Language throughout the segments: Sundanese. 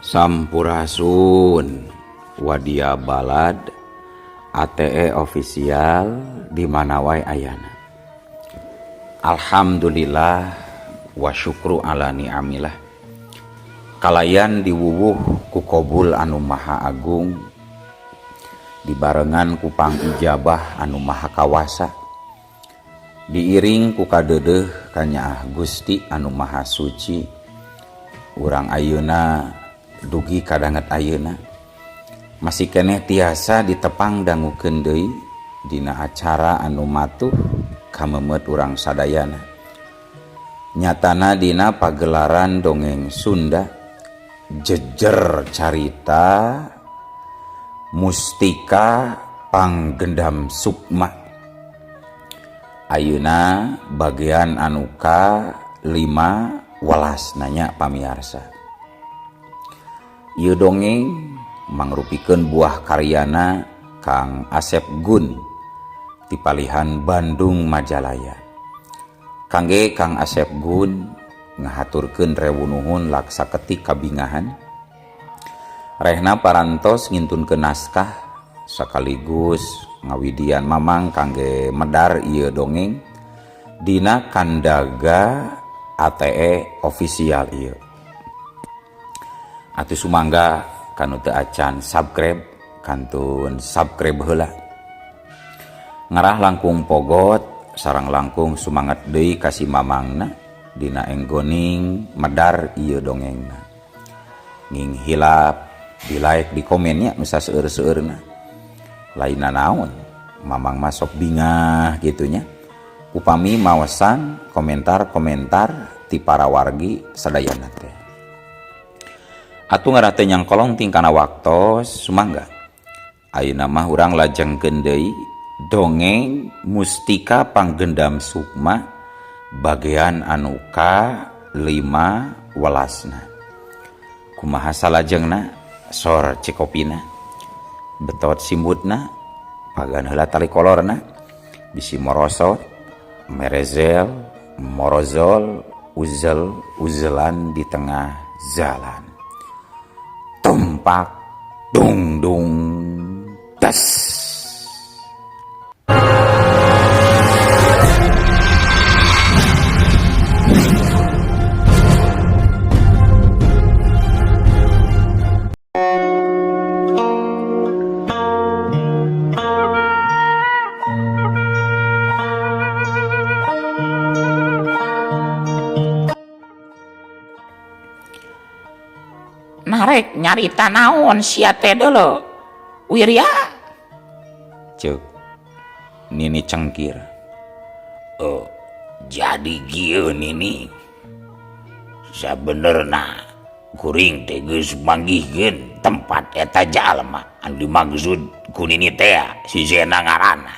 Sampurasun Wadia Balad ATE official di mana wae ayana. Alhamdulillah wa syukru ala ni'amillah. Kalayan diwuwuh ku kobul anu maha agung, dibarengan ku pangijabah anu maha kawasa, diiring ku kadeudeuh kanyaah Gusti anu maha suci. Urang ayeuna dugi kadanget ayeuna masih keneh tiasa ditepang dangukeun deui dina acara anu matuh kamemet urang sadayana. Nyatana dina pagelaran dongeng Sunda jejer carita Mustika Panggendam Sukma. Ayeuna bagian anu ka 5 welas nanya pamiarsa. Ieu dongeng mangrupikeun buah karyana Kang Asep Gun ti palihan Bandung Majalaya. Kangge Kang Asep Gun ngahaturkeun rewu nuhun laksa ketik kabingahan. Rehna parantos ngintunkeun naskah sekaligus ngawidian mamang kangge medar ieu dongeng dina kandaga ATE official ieu. Atuh sumangga kanu teu acan subscribe kantun subscribe heula. Ngarah langkung pogot sareng langkung sumanget deui ka si mamangna dina enggoning medar ieu dongengna. Nging hilap di like di komennya nu saseueur-seueurna. Lainna naon mamang mah sok bingah gitunya. Upami maosan komentar-komentar ti para wargi sadayana teh. Atuh ngarah teu nyangkolong tingkana waktos sumangga. Ayeuna mah urang lajengkeun deui dongeng Mustika Panggendam Sukma bagian anu ka 5 welasna. Kumaha salajengna sor cikopina betot simbutna pagan heula tali kolorna bisi morosot merezel morozol uzel uzelan di tengah jalan. Tumpak dung dung tas. Narek nyarita naon sia teh deuleu Wirya? Ceuk Nini Cengkir. Oh, jadi kieu Nini. Sabenerna kuring teh geus manggihkeun tempat eta jalma anu dimaksud ku Nini teh si Zena ngaranna.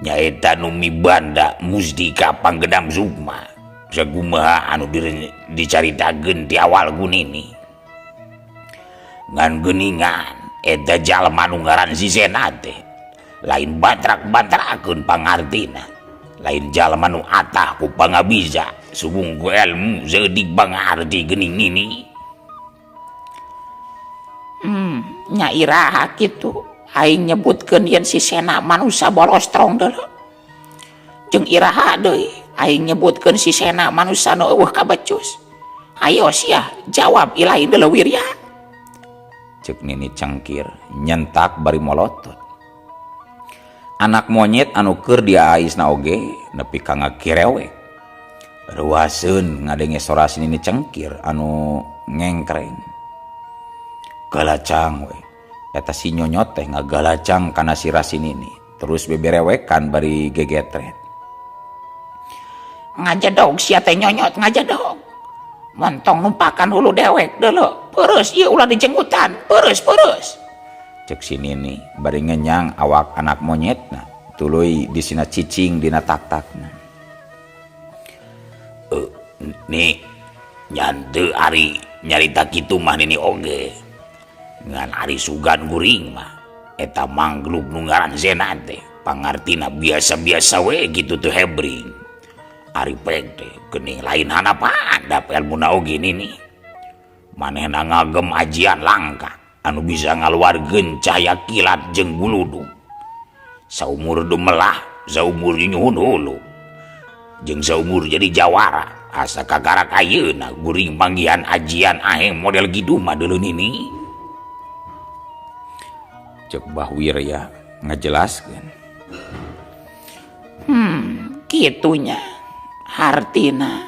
Nyaeta nu mibanda Mustika Panggendam Sukma. Sakumaha anu dicaritakeun ti awal ku Nini. Ngan geuningan eta jalma nu ngaran si Zena teh lain bantrak-bantrakeun pangartina, lain jalma nu atah ku pangabisa subung ku ilmu seudik pangarti geuning Nini. Nya iraha kitu aing nyebutkeun yen si Sena manusa bolostrong deuleu. Jeung iraha deui aing nyebutkeun si Sena manusa nu eueuh kabecus. Ayo sia jawab ilahi deuleu Wirya. Ceuk Nini Cengkir nyentak bari molotot. Anak monyet anu keur diaisna oge nepi ka ngakirewek. Ruaseun ngadenge sora si Nini Cengkir anu ngengkreng. Galacang we. Eta si nyonyot teh ngagalacang kana sirah si Nini. Terus beberewekan bari gegetret. Ngajedog sia teh nyonyot ngajedog. Montong numpakan hulu dewek deuleu. Peureuh ieu ulah dijenggutan, peureuh peureuh. Ceuk si Nini bari ngenyang awak anak monyetna tuluy disina cicing dina tak-takna. Ni nyante ari nyarita kitu mah Nini oge. Ngan ari sugan guring mah eta mangglub nu ngaran Zena teh pangartina biasa-biasa we kitu teu hebring. Ari pek teh geuning lain hanapaan dap elmuna oge Nini. Manehna ngagem ajian langka anu bisa ngaluarkeun cahaya kilat jeung guludug. Saumur dumelah, saumur nyuhun hulu. Jeung saumur jadi jawara, asa kakarak ayeuna guring manggihan ajian aheng model kitu mah deuleu nini. Cek Bah Wirya ngajelaskeun. Kitunya hartina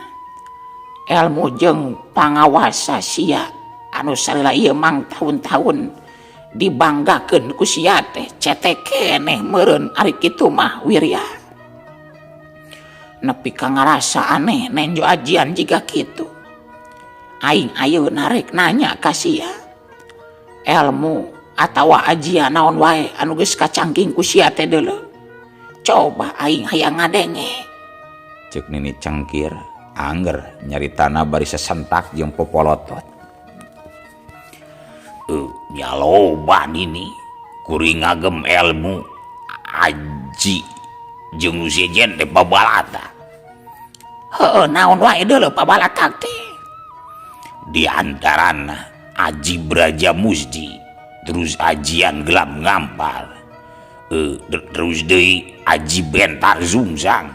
ilmu jeung pangawasa sia anu salila ieu mang tahun-tahun dibanggakeun ku sia teh cetek keneh meureun ari kitu mah Wirya. Nepi ka ngarasa aneh nenjo ajian jiga kitu. Aing ayeuna rek nanya ka sia. Ilmu atawa ajian naon wae anu geus kacangking ku sia teh deuleu. Coba aing hayang ngadenge. Cek Nini Cengkir angger nyaritana bari sesentak jeung popolotot. Nya loba nini kuring ngagem ilmu aji jeung nu sejen teh pabalata. Heueuh naon wae deuleu pabalata teh. Di antarana aji Braja Musti, terus ajian gelap ngampal. Terus deui aji bentar zungsang.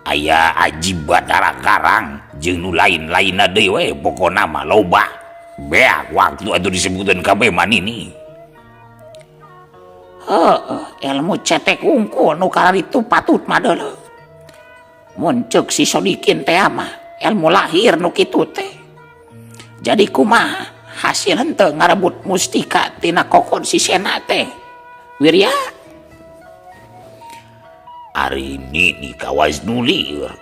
Aya aji Batara Karang jeung nu lain-lainna deui we pokona mah loba. Beak waktu atuh disebutkeun kabeh mah nini. Heueuh, ilmu cetek wungkul nu kararitu patut mah deuleu. Mun ceuk si Sodikin teh mah ilmu lahir nu kitu teh. Jadi kumaha hasil henteu ngarebut mustika tina kokon si Sena teh? Wirya. Ari nini kawas nu lieur.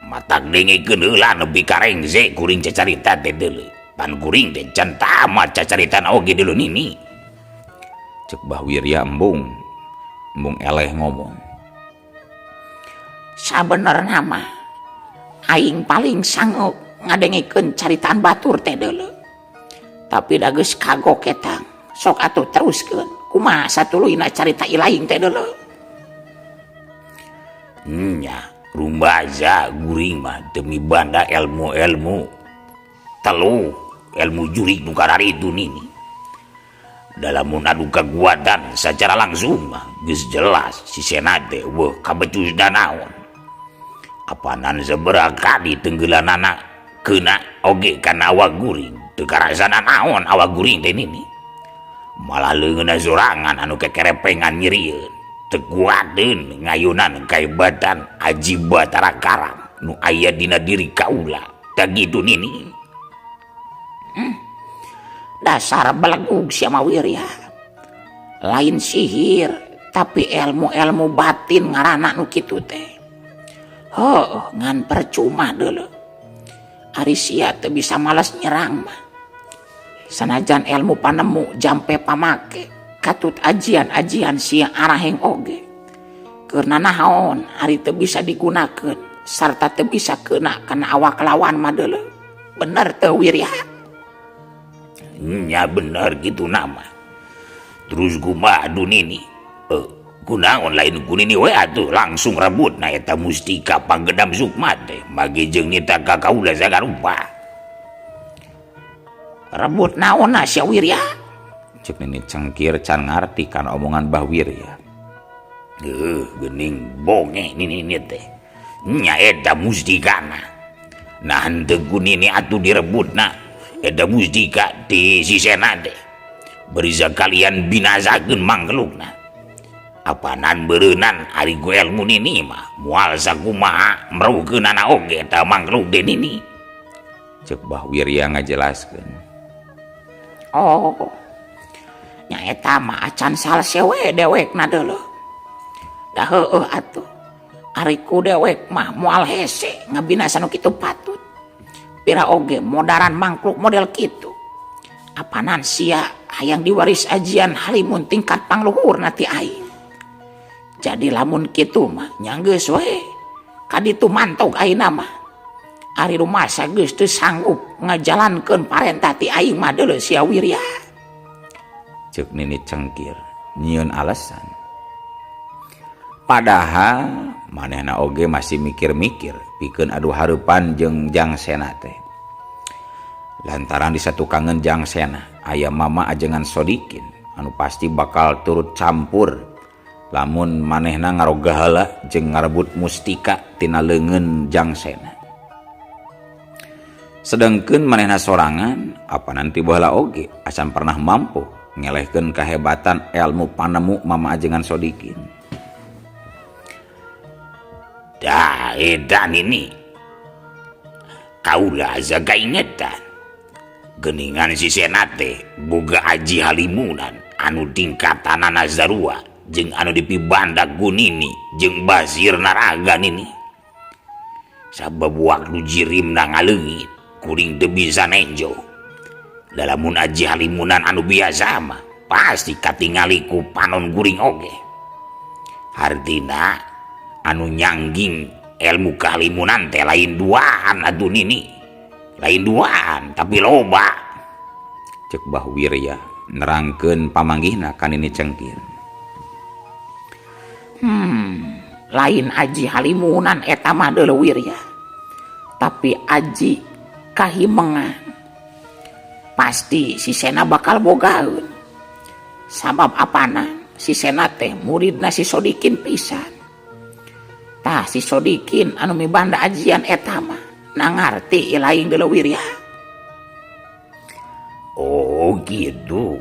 Matak dengekeun heula nepi ka rengse kuring cacarita teh deuleu. Pan kuring teh can tamat cacaritana oge deuleu nini. Cek Bah Wirya embung. Embung eleh ngomong. Sabenerna mah aing paling sanggup ngadengekeun caritaan batur teh deuleu. Tapi da geus kagok etang. Sok atuh teruskeun. Kumaha satuluyna carita ilaing teh deuleu. Nya, rumbaza guring mah demi banda ilmu-ilmu telu ilmu jurik nu kararitu nini. Dalamun adu kakuatan secara langsung mah geus jelas si Sena teh weuh kabecus danaon. Apanan sabaraha kali tenggelanana kena oge kana awak guring teu karasana naon awak guring teh nini. Malah leungeunna sorangan anu kekerepengan nyerieun. Teu kuateun ngayunan kaebatan aji Batara Karang nu aya dina diri kaula. Tah kitu nini. Dasar belegug sia mah Wirya. Lain sihir tapi ilmu-ilmu batin ngaranna nu kitu teh. Heuh, ngan percuma deuleu. Ari sia teu bisa males nyerang mah. Sanajan ilmu panemu jampe pamake katut ajian-ajian sia araheng oge. Keur nanaon ari teu bisa digunakeun sarta teu bisa keuna kana awak lawan mah deuleu. Bener teu Wirya? Nya bener gitu nama. Terus kumaha atuh nini? Kunaon lain ku nini we atuh langsung rebut na eta mustika panggedam sukma teh mage jeung nita ka kaula sagarupa. Rebut naonna sia Wirya? Cek Nini Cengkir can ngarti kana omongan Bah Wirya. Geuning bonge nini teh. Nya eta mustikana. Nah henteu ku nini atuh direbutna eta mustika ti si Sena teh. Bari sakalian binasakeun mangkelukna. Apanan beureunan ari ku ilmu nini mah moal sakumaha meruhkeunana oge eta mangkeluk teh nini. Cek Bah Wirya ngajelaskeun. Oh, nya eta mah acan salse we dewekna deuleu. Da heueuh atuh. Ari ku dewek mah moal hese ngabinasa nu kitu patut. Pira oge modaran mangkluk model kitu. Apanan sia hayang diwaris ajian halimun tingkat pangluhurna ti aing. Jadi lamun kitu mah nya geus we. Kaditu mantog ayeuna mah. Ari rumasa geus teu sanggup ngajalankeun parentah ti aing mah deuleu sia Wirya. Ceuk Nini Cengkir nyieun alasan. Padahal manehna oge masih mikir-mikir pikeun adu hareupan jeung Jang Sena teh. Lantaran disatukangeun Jang Sena aya Mama Ajengan Sodikin anu pasti bakal turut campur lamun manehna ngarogahala jeung ngarebut mustika tina leungeun Jang Sena. Sedengkeun manehna sorangan apa nanti baheula oge acan pernah mampu ngelehkeun kahebatan ilmu panemu Mama Ajengan Sodikin. Dah edan ini kaula jaga ingetan geningan si Sena teh boga aji halimunan anu tingkatanana sarua jeung anu dipibanda ku Nini jeung Basir Naraga Nini. Sabab waktu jirimna ngaleungit kuring teu bisa nenjo. Da lamun aji halimunan anu biasa mah pasti katingali ku panon kuring oge. Hartina anu nyangging ilmu kahalimunan teh lain duaan atuh Nini. Lain duaan tapi loba. Cek Bah Wirya nerangkeun pamanggihna ka Nini Cengkir. Lain aji halimunan eta mah deuleu Wirya. Tapi aji kahimengan. Pasti si Sena bakal bogaeun. Sabab apana si Sena teh muridna si Sodikin pisan. Tah si Sodikin anu mibanda ajian eta mah na ngarti lain deuleu Wirya. Oh gitu.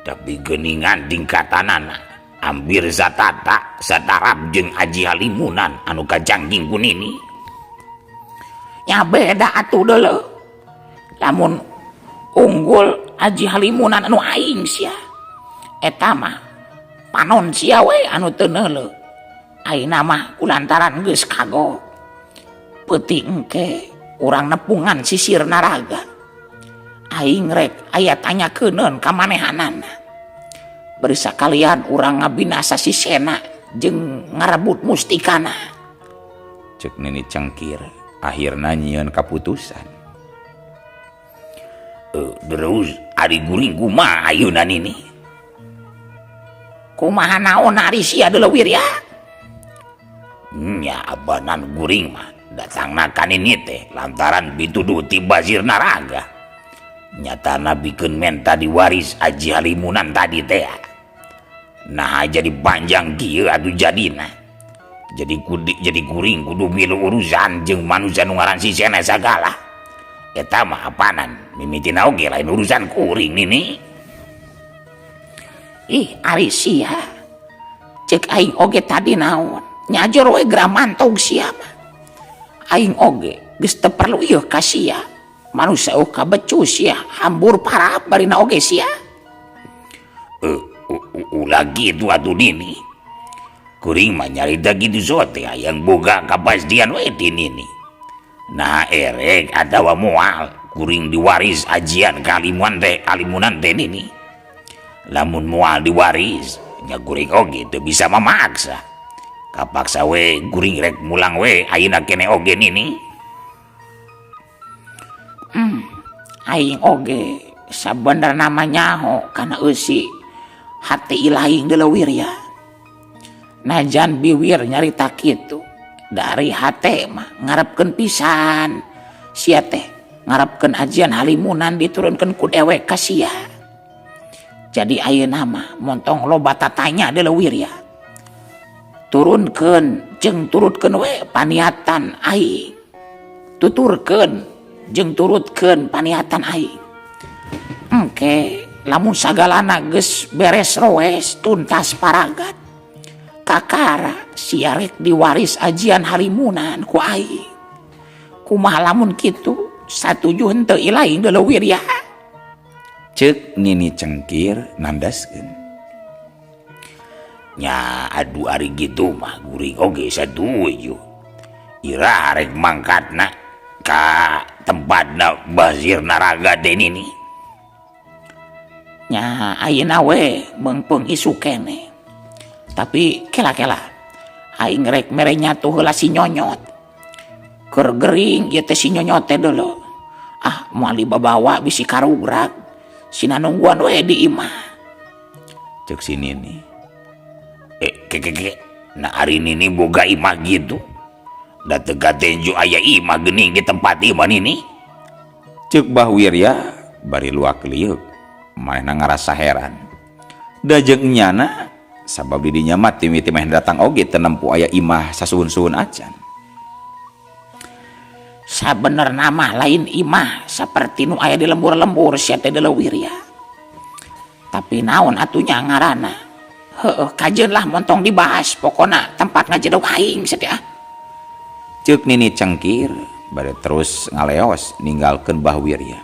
Tapi geuningan tingkatanana hampir satata satarap jeung aji halimunan anu kacangging ku Nini. Nya beda atuh deuleu. Lamun unggul aji halimunan anu aing sia. Eta mah panon sia we anu teu neuleu. Ayeuna mah kulantaran geus kagok. Peuting engke urang nepungan sisir naraga. Aing rek aya tanyakeun ka manehanana. Bari sakalian urang ngabinasa si Sena jeung ngarebut mustikana. Cek Nini Cengkir akhirna nyieun kaputusan. Terus ari guring kumaha ayeuna Nini? Kumaha naon ari sia deuleu Wirya? Nya abanan guring mah datangna ka Nini teh lantaran pituduh ti Basir Naraga. Nyatana bikeun menta diwaris aji halimunan tadi teh. Nah jadi panjang kieu atuh jadina. Jadi kudik jadi kuring kudu milu urusan jeung manusia nu ngaran si Sena sagala. Eta mah apanan mimitina oge lain urusan kuring Nini. Ih ari sia. Cek aing oge tadi naon? Nyajor we gramantog sia mah. Aing oge geus teu perlu ieu ka sia. Manusia eueuh kabecus sia, hambur parab barina oge sia. Ulah gitu atuh Nini. Kuring mah nyarita gitu sote hayang boga kapastian we ti Nini. Nah erek atawa moal kuring diwaris ajian kalimuan teh kalimunan teh Nini. Lamun moal diwaris nya kuring oge teu bisa memaksa. Kapaksa we kuring rek mulang we ayeuna kene oge Nini. Aing oge sabenerna mah nyaho kana eusi hati ilaing deuleu Wirya. Najan biwir nyarita kitu dari hate mah ngarepkeun pisan sia teh ngarepkeun ajian halimunan diturunkeun ku dewek ka sia. Jadi ayeuna mah montong loba tatanya deuleu Wirya. Turunkeun jeung turutkeun we paniatan aing. Tuturkeun jeung turutkeun paniatan aing. Engke lamun sagalana geus beres roes tuntas paragat. Kakara sia rek diwaris ajian halimunan ku aing. Kumaha lamun kitu satuju henteu ilaing deuleu Wirya. Ceuk Nini Cengkir nandaskeun. Nya aduh ari kitu mah guring oge satuju. Ira rek mangkatna ka tempatna Basir Naraga teh Nini. Nya ayeuna we meungpeung isuk keneh. Tapi kela-kela aing rek mere nyatu heula si Nyonyot. Keur gering ieu teh si Nyonyot teh deuleu. Ah moal dibabawa bisi karugrak. Sina nungguan we di imah. Ceuk si Nini. Keke. Nah ari Nini boga imah gitu. Da teu katenju aya imah geuning di tempat imah Nini. Ceuk Bah Wirya bari luak lieuk manehna ngarasa heran. Da jeung enyana sabab di dinya mah ti mimiti manehna datang oge teu nempo aya imah sasuhun-suhun acan. Sabenerna mah lain imah saperti nu aya di lembur-lembur sia teh Deuleu Wirya. Tapi naon atuh nya ngaranna? Heueuh kajeun lah montong dibahas pokona tempat ngajedog aing sia teh ah. Ceuk Nini Cengkir bade terus ngaleos ninggalkeun Bah Wirya.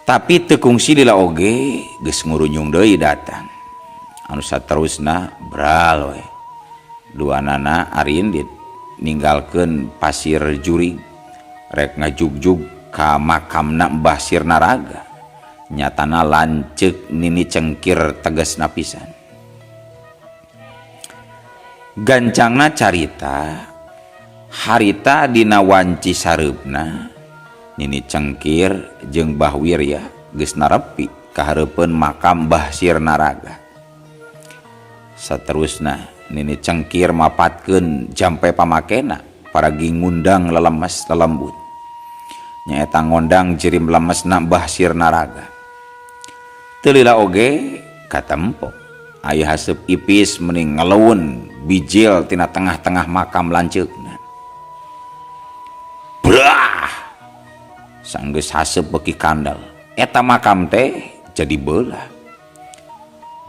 Tapi teu kungsi lila oge geus ngurunyung deui datang. Anu saterusna bral we. Duanana arindit ninggalkeun pasir jurig rek ngajugjug ka makamna Mbah Sirnaraga. Nyatana lanceuk Nini Cengkir tegasna pisan. Gancangna carita harita dina wanci sareupna Nini Cengkir jeung Bah Wirya geus narepi ka hareupeun makam Mbah Sirnaraga. Saterusna Nini Cengkir mapatkeun jampe pamakena paragi ngundang lelemes lelembut. Nyaeta ngondang jirim lemesna Mbah Sirnaraga. Teu lila oge katempo aya haseup ipis meni ngeleun bijil tina tengah-tengah makam lanceukna. Brah! Sanggeus haseup beuki kandel. Eta makam teh jadi beulah.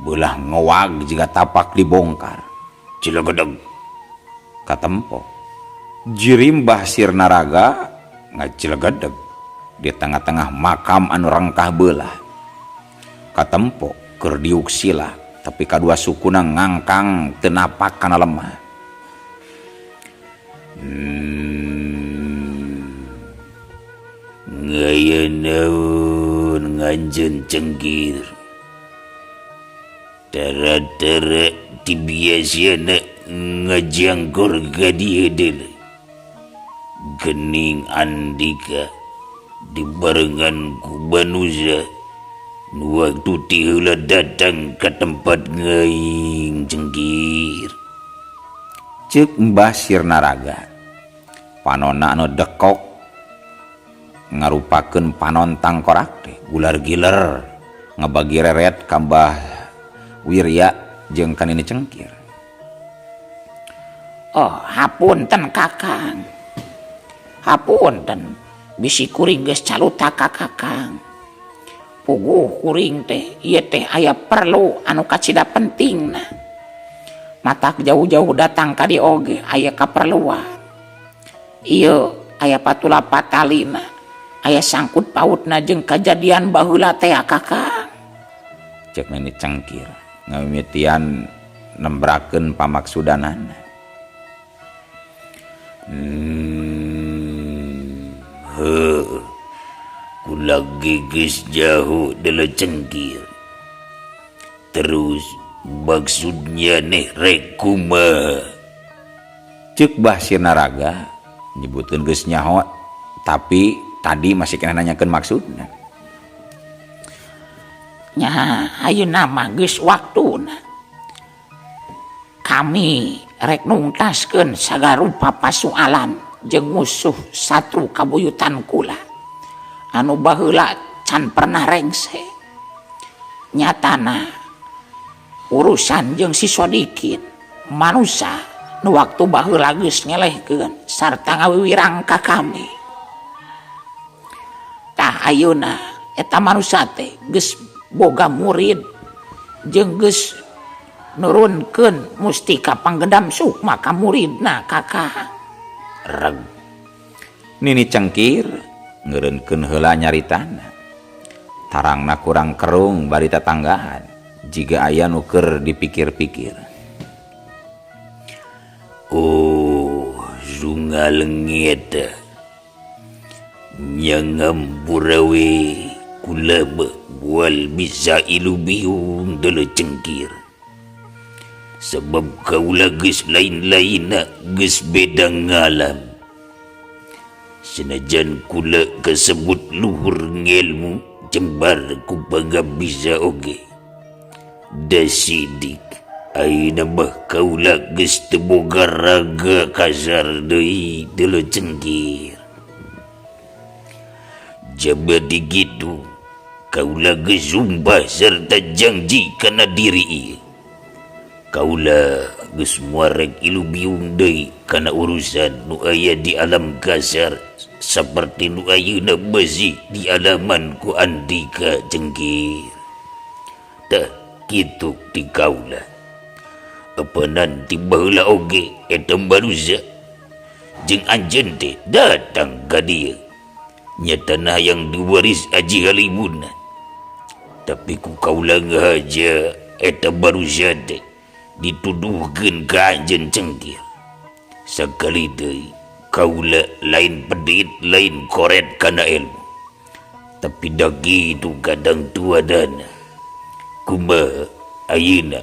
Beulah ngowag jiga tapak dibongkar. Cilegedeg katempo. Jirim Mbah Sirnaraga ngacilegedeg di tengah-tengah makam anu rengkah beulah. Katempo keur diuk sila tapi kadua sukuna ngangkang teu napak kana lemah. Ngayeun nganjeun Cengkir. Tara-tara ti biasana ngajangkor ka dieu deuleu. Gening Andika dibarengan ku Banuza nu waktu ti heula datang ka tempat ngaing Cengkir. Ceuk Mbah Sirnaraga. Panonna anu dekok ngarupakeun panon tangkorak teh gular giler ngabagi reret ka Mbah Wirya jeung ka Nini Cengkir. Oh, hapunten Kakang. Hapunten bisi kuring geus caluta ka Kakang. Puguh kuring teh ieu teh aya perlu anu kacida pentingna. Matak jauh-jauh datang ka dieu oge aya kaperluan. Ieu aya patula patalina, aya sangkut pautna jeung kajadian baheula teh Kakang. Ceuk Nini Cengkir ngamimitian nembrakeun pamaksudanana. Heuh. Kula geus jauh deuleu Cengkir. Terus maksudnya nih rek kumaha? Ceuk Bah Sirnaraga nyebutkeun geus nyaho tapi tadi masih kena nanyakeun maksudna. Nya ayeuna mah geus waktuna. Kami rek nungtaskeun sagarupa pasualan jeung musuh satru kabuyutan kula. Anu baheula can pernah rengse. Nyatana urusan jeung si Sodikin manusa nu waktu baheula geus ngelehkeun sarta ngawiwirang ka kami. Tah ayeuna eta manusa teh geus boga murid jeung geus nurunkeun mustika panggendam sukma ka muridna Kakang. Reg. Nini Cengkir ngeureunkeun heula nyaritana. Tarangna kurang kerung bari tatanggahan jiga aya nu keur dipikir-pikir. Oh, sunga leungit nyangampura we kula bual bisa ilu biung deuleu Cengkir. Sebab kaula geus lain-lainna geus beda ngalam. Senajan kula kasebut luhur ngelmu jembar ku bisa oge. Da sidik ayeuna mah kaula geus teu boga raga kasar deui deuleu Cengkir. Jabadi kitu kaula geus sumpah serta janji kana diri ieu. Kaula geus moal rek ilu biung deui kana urusan nu aya di alam kasar saperti nu ayeuna beusi dialaman ku Andika Cengkir. Tah kitu ti kaula. Apanan ti baheula oge eta manusia jeung anjeun teh datang ka dieu. Nya tanah yang diwaris Aji Halimunan. Tapi ku kaula ngahaja eta manusia teh dituduhkeun ka anjeun Cengkir. Sakali deui kaula lain pedit lain koret kana ilmu. Tapi da kitu kadang tuadana. Kumaha ayeuna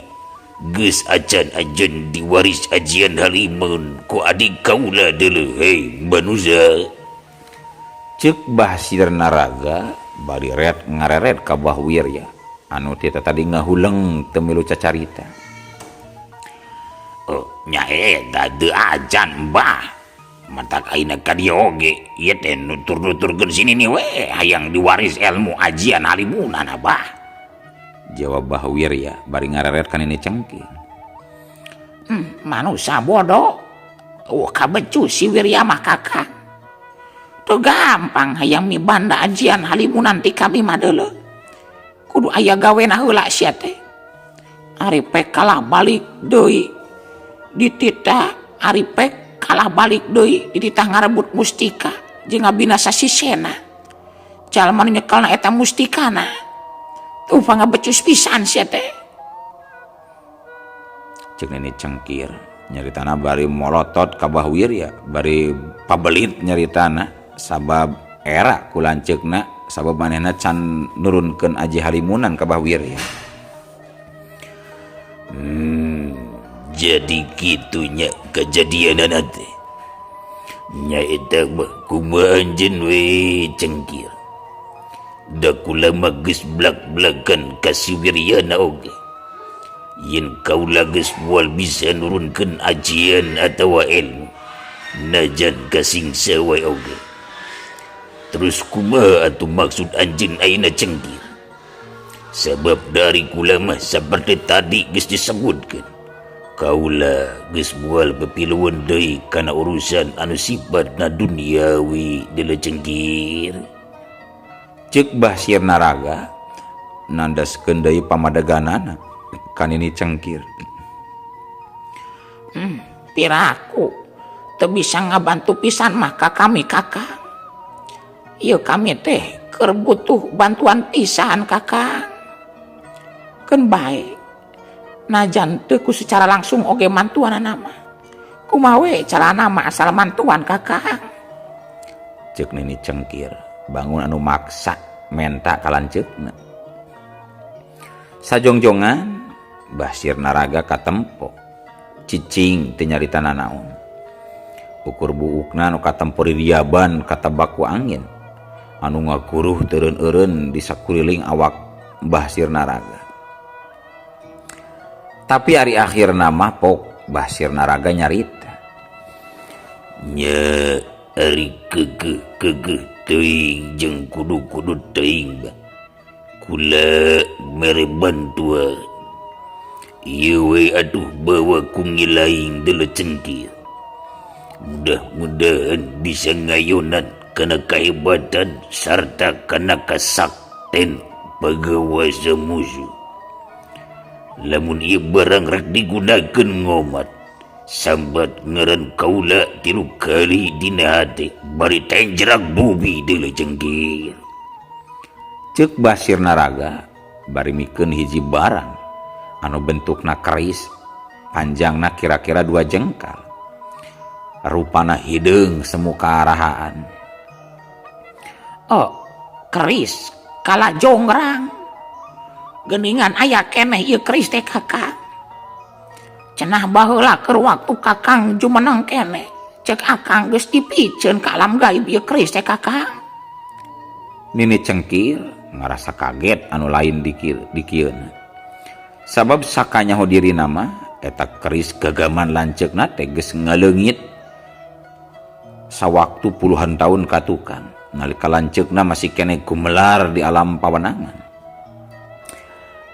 geus acan anjeun diwaris ajian Halimun ku adik kaula deuleu hei manusia. Ceuk Bah Sirnaraga bari ret ngareret ka Bah Wirya anu ti tadi ngahuleng teu milu cacarita. Oh, nya eta teu acan Bah. Matak ayeuna ka dieu oge ieu teh nutur-nuturkeun si nini we hayang diwaris ilmu ajian Halimunan Abah. Jawab Bah Wirya bari ngareret ka Nini Cengkir. Manusa bodoh. Oh, kabecu si Wirya mah kakak. Teu gampang hayang mibanda ajian Halimunan ti kami mah deuleu. Kudu aya gawena heula sia teh. Ari pek kalah balik deui dititah, ari pek kalah balik deui dititah ngarebut mustika jeung ngabinasa si Sena. Jalma nu nyekelna eta mustikana. Tuh pangabecus pisan sia teh. Ceuk Nini Cengkir nyaritana bari molotot ka Bah Wirya bari pabelit nyaritana sabab era ku lanceukna sabab manehna can nurunkeun Aji Halimunan ka Bah Wirya. Jadi kitunya kejadianana teh. Nya eta mah kumaha anjeun we Cengkir. Da kula mah geus blak-blakan ka si Wiryana oge. Yen kaula geus moal bisa nurunkeun ajian atawa ilmu najan kasingsa wae oge. Terus kumaha atuh maksud anjeun ayeuna Cengkir? Sabab dari kula mah saperti tadi geus disebutkeun. Kaula geus moal pepiluan deui kana urusan anu sifatna duniawi deuleu Cengkir. Ceuk Bah Sirnaraga nandaskeun deui pamadeganana ka Nini Cengkir. Piraku teu bisa ngabantu pisan mah ka kami kakang. Ieu kami teh keur butuh bantuan pisan kakang. Keun bae najan teu ku secara langsung oge mantuanana mah. Kumaha we carana mah asal mantuan kakang. Ceuk Nini Cengkir bangun anu maksa menta ka lanceukna. Sajongjongan Bah Sirnaraga katempo cicing teu nyarita nanaon. Ukur buukna nu katempo riaban katebak ku angin anu ngakuruh teureun-eureun di sakuliling awak Bah Sirnaraga. Tapi ari akhirna mah pok Bah Sirnaraga nyarita. Nya ari keukeuh-keukeuh teuing jeung kudu-kudu teuing bah. Kula mere bantuan. Ieu we atuh bawa ku ngilaing deuleu Cengkir. Mudah-mudahan bisa ngayonan kana kahebatan sarta kana kasakten pagawasa musuh. Lamun ieu barang rek digunakeun ngomat, sambat ngaran kaula 3 kali dina hate bari tenjrak bumi deuleu Cengkir. Ceuk Bah Sirnaraga bari mikeun hiji barang anu bentukna keris, panjangna kira-kira 2 jengkal. Rupana hideung semu kaarahaan. Oh, keris kala jongrang. Geningan aya keneh ieu keris teh kakang. Cenah baheula keur waktu kakang jumeneng keneh. Cek akang geus dipiceun ka alam gaib ieu keris teh kakang. Nini Cengkir ngarasa kaget anu lain dikieuna. Sabab sakanyaho dirina mah eta keris gagaman lanceukna teh geus ngaleungit sawaktu puluhan tahun ka tukang. Nalika lanceukna masih keneh gumelar di alam pawenangan.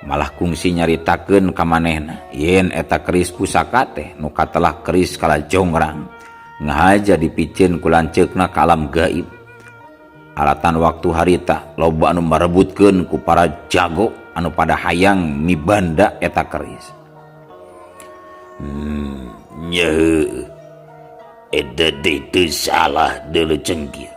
Malah kungsi nyaritakeun ka manehna yen eta keris pusaka teh nu katelah keris Kalajongrang ngahaja dipiceun ku lanceukna ka alam gaib. Alatan waktu harita loba anu marebutkeun ku para jago anu pada hayang mibanda eta keris. Nya heueuh. Eta teh teu salah deuleu Cengkir.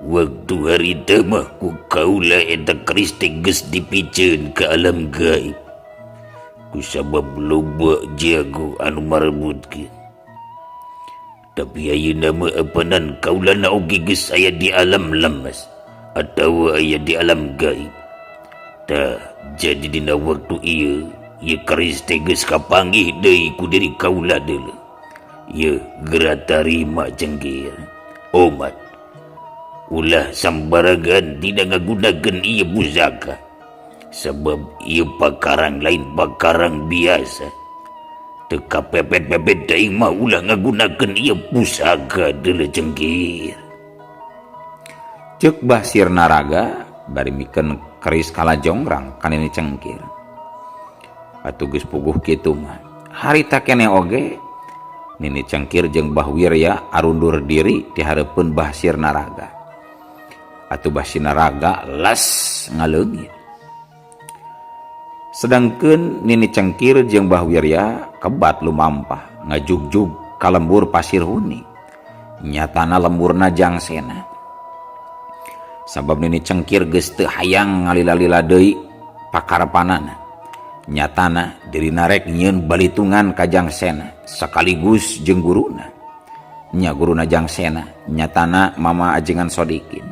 Waktu harita mah ku kaula eta keris teh geus dipiceun ka alam gaib. Kusabab loba jago anu marebutkeun. Tapi ayeuna mah apanan kaulana oge geus aya di alam lemes atawa aya di alam gaib. Tah jadi dina waktu ieu ieu keris teh geus kapanggih deui ku diri kaula deuleu. Ieu geura tarima Cengkir. Omat ulah sambaragan tidak ngagunakeun ieu pusaka. Sebab ieu pakarang lain pakarang biasa. Teu kapepet-pepet teuing mah ulah ngagunakeun ieu pusaka deuleu Cengkir. Ceuk Bah Sirnaraga bari mikeun keris Kalajongrang ka Nini Cengkir. Atuh geus puguh kitu mah. Harita keneh oge Nini Cengkir jeung Bah Wirya arundur diri di hareupeun Bah Sirnaraga. Atuh Bah Sirnaraga les ngaleungit. Sedangkeun Nini Cengkir jeung Bah Wirya kebat lumampah ngajugjug ka lembur Pasir Huni. Nyatana lemburna Jangsena. Sabab Nini Cengkir geus teu hayang ngalila-lila deui pakarepanana. Nyatana dirina rek nyieun balitungan ka Jangsena sekaligus jeung guruna. Nya guruna Jangsena nyatana Mama Ajengan Sodikin.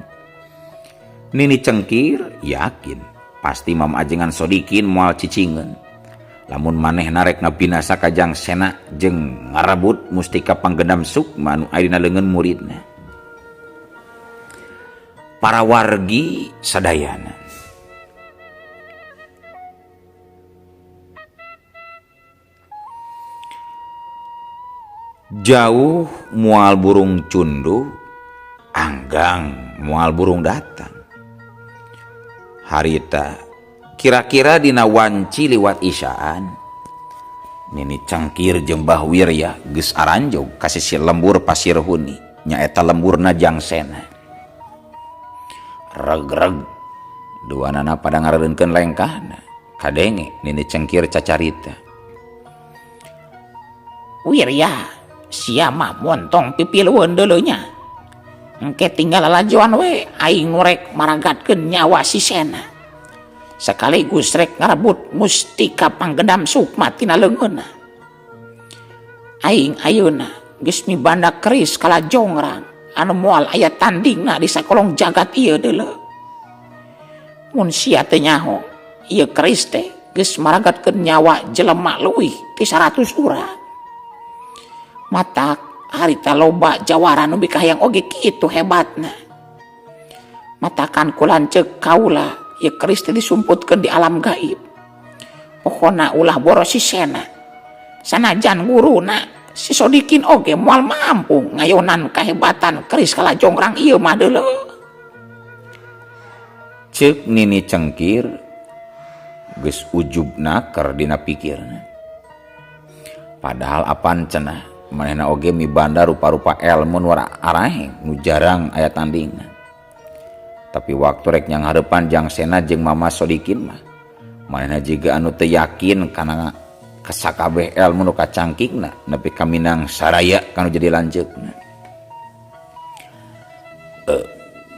Nini Cengkir yakin pasti Mama Ajengan Sodikin moal cicingeun. Lamun manehna rek ngabinasa ka Jangsena jeung ngarebut mustika panggendam sukma nu aya dina leungeun muridna. Para wargi sadayana. Jauh mual burung cunduh, anggang mual burung datang. Harita kira-kira dina wanci liwat isyaan. Nini Cengkir jeung Bah Wirya geus aranjog ka sisi lembur Pasir Huni, nyaeta lemburna Jangsena. Reg-reg duanana pada ngareunkeun lengkahna. Kadenge Nini Cengkir cacarita. Wirya, sia mah montong pipilueun deuleu nya. Engke tinggal lalajoan we aing nu rek maragatkeun nyawa si Sena. Sekaligus rek ngarebut mustika panggendam sukma tina leungeunna. Aing ayeuna geus mibanda keris Kalajongrang anu moal aya tandingna di sakolong jagat ieu deuleu. Mun sia teu nyaho, ieu keris teh geus maragatkeun nyawa jelema leuwih ti 100 urang. Matak harita loba jawara nu bikahayang oge kitu hebatna. Matakan ku lanceuk kaula ieu keris teh disumputkeun di alam gaib. Pokona ulah boros si Sena. Sanajan guruna si Sodikin oge moal mampu ngayonan kahebatan keris Kalajongrang ieu mah deuleu. Ceuk Nini Cengkir geus ujub naker dina pikirna. Padahal apan cenah manehna oge mibanda rupa-rupa elmu nu araheng nu jarang aya tandingna. Tapi waktu rek nyanghareupan Jangsena jeung Mama Sodikin mah manehna jiga anu teu yakin kana kasakabeh elmu nu kacangkingna nepi ka minang saraya kanu jadi lanceukna.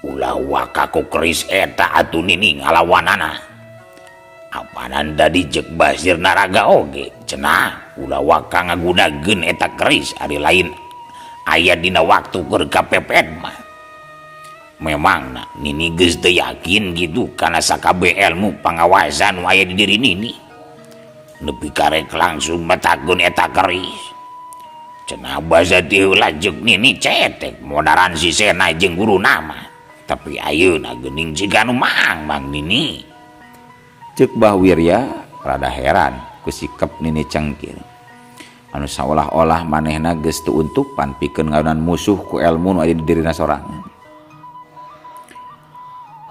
Ulah waka ku keris eta atuh Nini ngalawanana. Apanan tadi jeung Bah Sirnaraga oge cenah ulah waka ngagunakeun eta keris ari lain aya dina waktu keur kapepet mah. Memangna Nini geus teu yakin gitu kana sakabeh elmu pangawasan nu aya di diri Nini. Nepi karek langsung metakeun eta keris. Cenah basa ti heula jeung Nini cetek modaran si Sena jeung guruna mah. Tapi ayeuna geuning jiga nu maang-maang Nini. Ceuk Bah Wirya rada heran ku sikep Nini Cengkir. Anu saolah-olah manehna geus teu untupan pikeun ngaonan musuh ku elmu nu aya di dirina sorangan.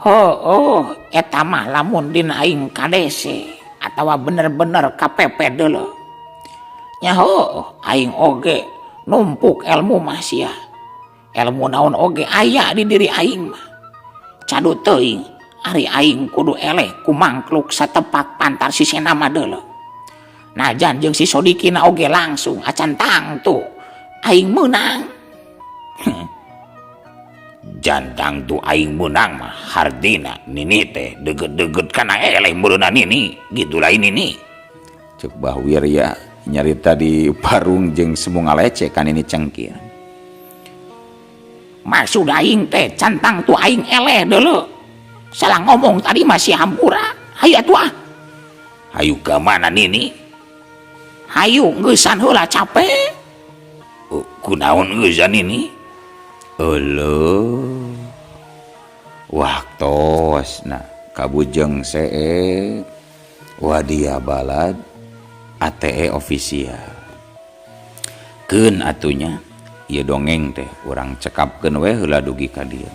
Heueuh eta mah lamun dina aing kadese atawa bener-bener kapepet deuleu. Nya heueuh aing oge numpuk elmu mah sia. Elmu naon oge aya di diri aing mah. Cadu teuing ari aing kudu eleh ku mangkluk satepak pantar si Sena mah deuleu. Najan jeung si Sodikina oge langsung acan tangtu aing meunang. Jantang tu aing meunang mah hartina nini teh deugeut-deugeut kana eleh meureunna nini gitu lain nini. Cek Bah Wirya nyarita di parung jeung semu ngaleceh ka Nini Cengkir. Maksud aing teh cantang tu aing eleh deuleu. Salah ngomong tadi masih hampura. Hayu atuh ah. Hayu ka mana nini? Hayu ngeusan heula capek. Kunaon ngeusan nini? Euleuh. Waktosna kabujeng seep wadia balad ATE official. Keun atunya ieu dongeng teh urang cekapkeun we heula dugi ka dieu.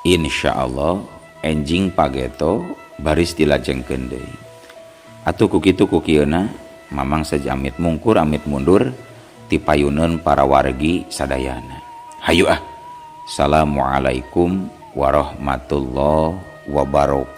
Insyaallah enjing pageto baris dilajengkeun deui. Atuh ku kitu ku kieuna Mamang saja amit mungkur amit mundur ti payuneun para wargi sadayana. Hayu ah. Assalamualaikum warahmatullahi wabarakatuh.